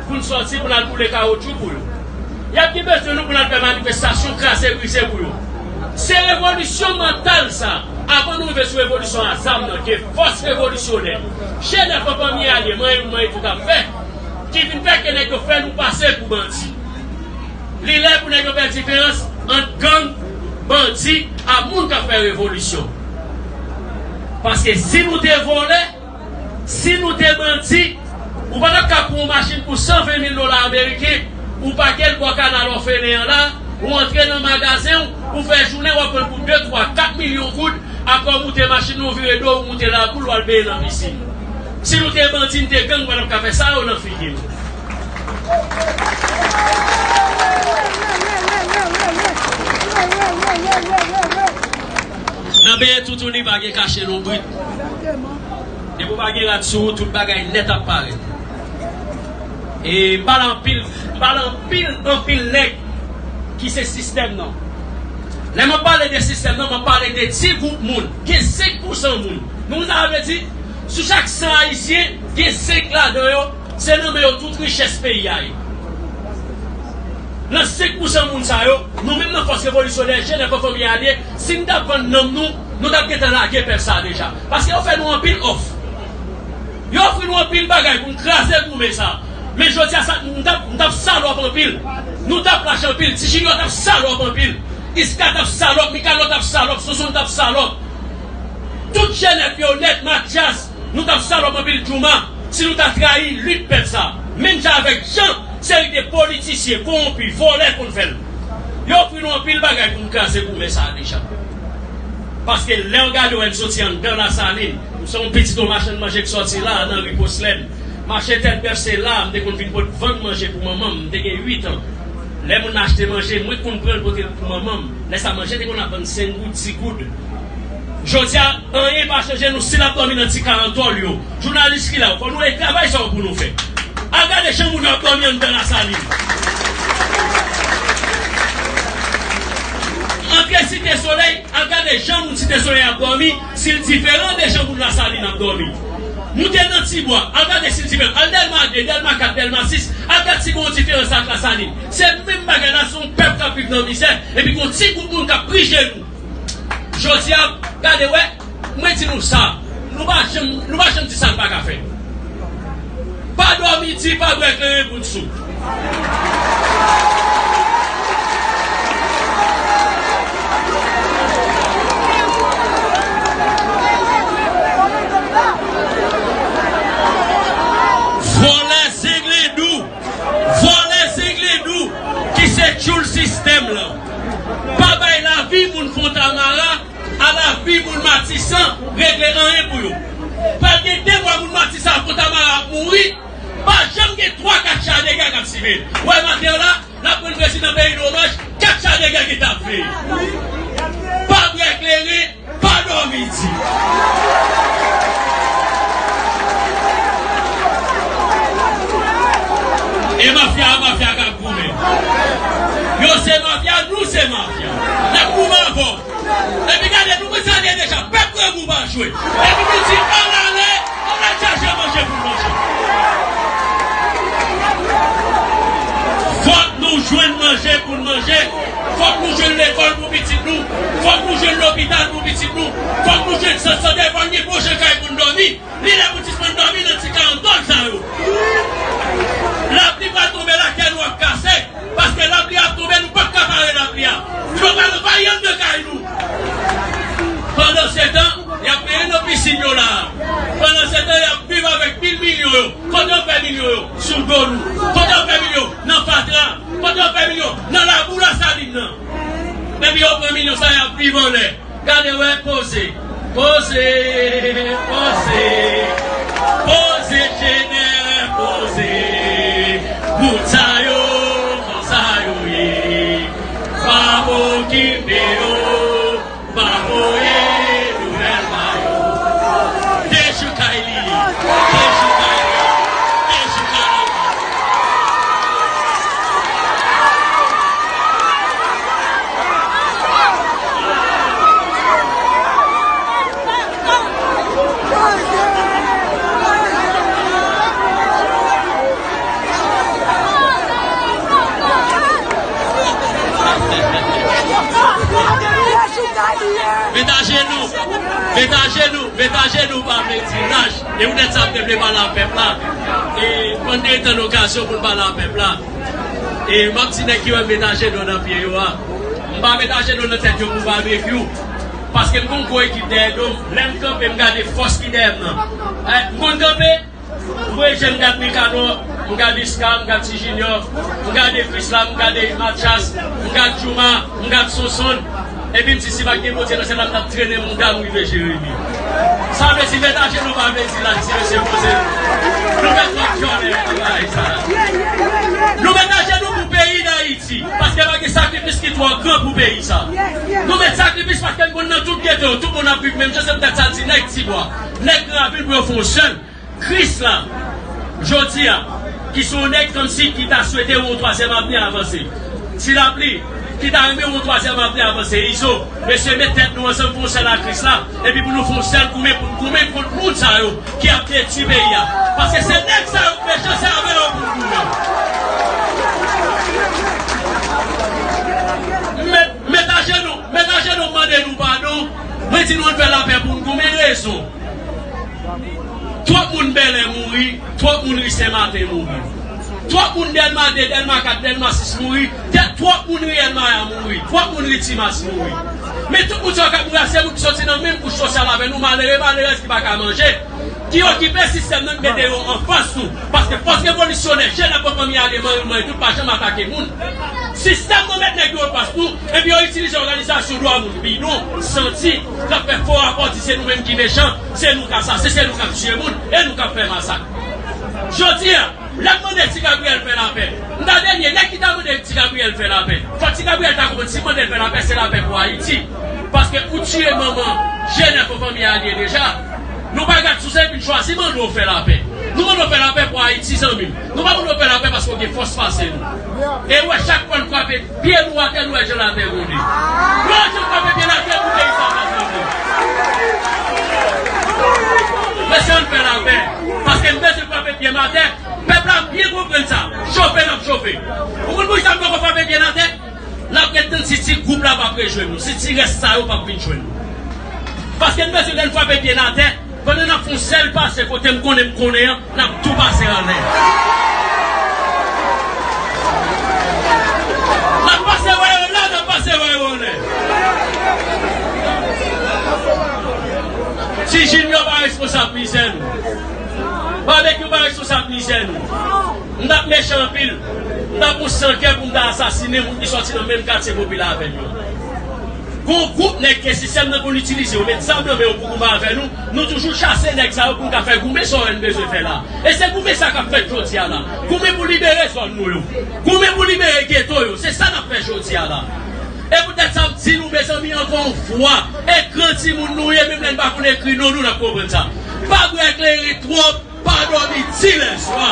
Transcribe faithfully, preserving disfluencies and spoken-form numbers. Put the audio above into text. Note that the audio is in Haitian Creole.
pou n sòti pou n al boule kawotchou pou yo. Y ap gen bezwen nou pou n al fè manifestasyon, kraze, brize pou yo. Se revolisyon mantal sa. Avan nou rive sou revolisyon a zam nan, gen fòs revolisyonè. Jenèf an fanmi alye, manyen pou manyen tout ap fè, ki vin fè ke nèg yo fè nou pase pou bandi. Li lè pou nèg yo fè diferans ant gang, bandi, ak moun k ap fè revolisyon. Paske si nou te vòlè, si nou te bandi, ou pa t ap ka pran yon machin pou san ven mil dola ameriken, ou pake l bò kanal òfelen an la, ou antre nan magazen w, ou fè jounen, w ap vann pou de, twa, kat milyon goud, apre w moute machin nan, ou vire do, ou moute lakou l, w al benyen nan pisin. Si nou te bandi, n te gang, ou pa t ap ka fè sa yo nan figi nou. Nan benyen toutouni pa gen kache lonbrit. Depi w pa gen rad sou ou, tout bagay nèt ap parèt. E m pale anpil, m pale anpil, anpil nèg ki se sistèm nan. Lè m ap pale de sistèm nan, m ap pale de ti gwoup moun. Gen senk pousan moun. Nou konn sa sa vle di? Sou chak san Ayisyen, gen senk ladan yo, se nan men yo tout richès peyi a ye. Nan senk pousan moun sa yo, nou menm nan fòs revolisyonè, Jenèf an fanmi alye, si n t ap vann nanm nou, nou t ap gentan lage pèp sa a deja. Paske yo fè nou anpil òf. Yo ofri nou anpil bagay pou n kraze goumen sa. Men jodi a sa, nou t ap, nou t ap salòp anpil. Nou t ap lach anpil. Ti Junior t ap salòp anpil. Iska t ap salòp, Mikalò t ap salòp, Sonsonn t ap salòp. Tout Jenèf yo nèt, Matyas, nou t ap salòp anpil Djouma, si nou ta trayi lit pèp sa. Menm jan avèk jan seri de politisyen kowonpi, vòlè konn fè l. Yo ofri nou anpil bagay pou n kraze goumen sa a deja. Paske lè w gade w, m soti anndan Lasalin, m se yon pitit yon machann manje k sòti la nan ri Poslèn. Mache tèt bèf se la, m te konn vin pot vann manje pou manman m, m te gen uit an. Lè moun nan achte manje, mwen k konn pran l pote l pou manman m. Lè sa manje te konn ap vann senk goud, dis goud. Jodi a, anyen pa chanje, nou still ap dòmi nan ti karantòl yo. Jounalis ki la, fò nou leve travay sa yo pou nou fè. Al gade jan moun yo ap dòmi anndan Lasalin. Antre Site Solèy, al gade jan moun Site Solèy ap dòmi, si l diferan de jan moun Lasalin ap dòmi. Moute nan Tibwa, al gade si l diferan. Al Dèlma de, Dèlma kat, Dèlma sis, al gade si gen yon diferans ak Lasalin. Se menm bagay la, se yon pèp k ap viv nan mizè, epi gen yon ti gwoup moun k ap pri je nou. Jodi a, gade wè, mwen di nou sa, nou pa janm, nou pa janm di sa n pa ka fè. Pa dòmi di, pa bwè kleren pou n sou. Vòlè zenglendou, vòlè zenglendou ki se tchoul sistèm lan. Pa bay lavi moun Fontamara a lavi moun Matisan regle anyen pou yo. Pral gen de mwa moun Matisan ak Fontamara ap mouri, pa janm gen twa, kat cha de gè k ap simen. Ou wè maten an la, n ap rann prezidan peyi n omaj, kat cha de gè ki t ap veye. Pa bwè kleren, pa dòmi di. E mafya a, mafya k ap goumen. Yo se mafya, nou se mafya. N ap goumen ankò. Epi gade, nou konn sa l ye deja, pèp grangou pa jwe. Epi nou di, ann ale, ann al chache manje pou n manje. Fòk nou jwenn manje pou n manje. Fòk nou jwenn lekòl pou pitit nou. Fòk nou jwenn lopital pou pitit nou. Fòk nou jwenn sant sante, fòk nou gen bon jan kay pou n dòmi. Li lè pou n sispann dòmi nan ti karantòl sa yo. Lapli pral tonbe, lakè nou ap kase. Paske lapli a ap tonbe, nou p ap ka pare lapli a. Dlo pral anvayi anndan kay nou. Pandansetan, y ap benyen nan pisin yo la a. Pandansetan, y ap viv avèk mil milyon yo. Kote yo fè milyon yo? Sou do nou. Kote yo fè milyon? Nan fatra. Kote yo fè milyon? Nan labou Lasalin nan. Epi yo pran milyon sa, y ap viv anlè. Gade wè, poze, poze, poze, poze, Jenè, poze. Moun sa yo, kòman sa yo ye? Pa okipe yo, pa voye nouvèl ba yo. Dejou kay li, dejou kay li, dejou kay li. Met ajenou, met ajenou pa vle di lach. E poutèt sa m te vle pale a pèp la. E m konn gen tan okazyon pou n pale a pèp la. E m ap di nèg ki wè m met ajenou nan pye yo a. M pa met ajenou nan tèt yo pou babekyou. Paske m gon gwo ekip dèyè do m. Lè m kanpe, m gade fòs ki dèyè m nan. Eh, m konn kanpe. M voye je m gad Mikanò, m gad Iska, m gad Ti Jinyò, m gade Krisla, m gade Matchas, m gad Jouma, m gad Sonsonn. Epi m di si pa t gen Bondye nan syèl la, m t ap trennen mouda m rive Jeremi. Sa vle di met ajenou pa vle di lach, ti mesye poze. Nou met twòp dyòlè nan bagay sa. Nou met ajenou pou peyi Dayiti, paske pa gen sakrifis ki twò gran pou peyi sa. Nou met sakrifis paske n konn nan tout geto, tout moun ap viv menm jan, se poutèt sa di nèg Tibwa, nèg Granvil pou yo fè yon sèl. Krisla, jodi a, ki se yon nèg kòmsi ki ta swete yon twazyèm avni avanse. Ti Lapli, ki ta renmen yon twazyèm avni avanse. Izo, mesye, met tèt nou ansanm pou yon sèl a Krisla, epi pou nou fè yon sèl goumen, pou n goumen kont moun sa yo ki ap detwi peyi a. Paske se nèg sa yo k mechan, se avè yo pou n goumen. Met, met ajenou, met ajenou, mande nou padon. Mwen di nou ann fè lapè pou n goumen, rezon. Twòp moun Bèlè mouri, twòp moun ri Senmaten mouri. Twòp moun Dèlma de, Dèlma kat, Dèlma sis mouri, tè-, twòp moun ri Èlmaya mouri, twòp moun ri Timas mouri. Men tout moun sa yo k ap mouri a, se moun ki soti nan menm kouch sosyal avè nou, malere, malerèz ki pa ka manje, ki okipe sistèm nan, ki mete yo anfas nou. Paske fòs revolisyonè, jèn ak fanmi ale manyen, manyen, tout pa janm atake moun. Sistèm nan met nèg yo anfas nou, epi yo itilize òganizasyon dwa moun bidon, santi, k ap fè fo rapò, di se nou menm ki mechan, se nou k asasen, se nou k ap tiye moun, e nou k ap fè masak. Jodi a, lè m mande Ti Gabriyèl fè lapè, m ta dènye nèg ki ta mande Ti Gabriyèl fè lapè. Fò Ti Gabriyèl ta konprann si m mande l fè lapè, se lapè pou Ayiti. Paske ou tiye manman jèn ak fanmi alye deja. Nou pa gad sou sa epi n chwazi mande w fè lapè. Nou mande w fè lapè pou Ayiti, zanmi m. Nou pa mande w fè lapè paske w gen fòs pase nou. E w wè chak fwa n frape pye nou atè, nou wè jan latè gwonde. Nou wè jan n frape pye n atè pou peyi sa pa sanble. Mesye, ann fè lapè. Paske n bezwen frape pye m atè. Pèp la byen konprann sa. Chofe n ap chofe. Ou konn poukisa n poko frape pye n atè? N ap ret tann si ti gwoup la p ap rejwenn nou, si ti rès sa yo p ap vin jwenn nou. Paske n bezwen lè n frape pye n atè, pandan n ap fè yon sèl pase kote m konnen m konnen an, n ap tou pase anlè. N ap pase wè yo anlè, n ap pase wè yo anlè. Ti Jinyò pa responsab mizè nou. Babekyou pa responsab mizè nou. M t ap mechan anpil. M t ap yon san kè pou m ta asasinen moun ki sòti nan menm katye popilè avè m yo. Gon gwoup nèg ke sistèm nan konn itilize yo, met zam nan men yo pou goumen avè nou. Nou toujou chase nèg sa yo pou n ka fè goumen sa yo n bezwen fè la. E se goumen sa k ap fèt jodi a la. Goumen pou libere zòn nou yo. Goumen pou libere geto yo. Se sa n ap fè jodi a la. E poutèt sa m di nou, mezanmi, ankò yon fwa, e gran timoun nou ye, menm lè n pa konn ekri non nou, n ap konprann sa. Pa bwè kleren twòp, pa dòmi ti lèswa.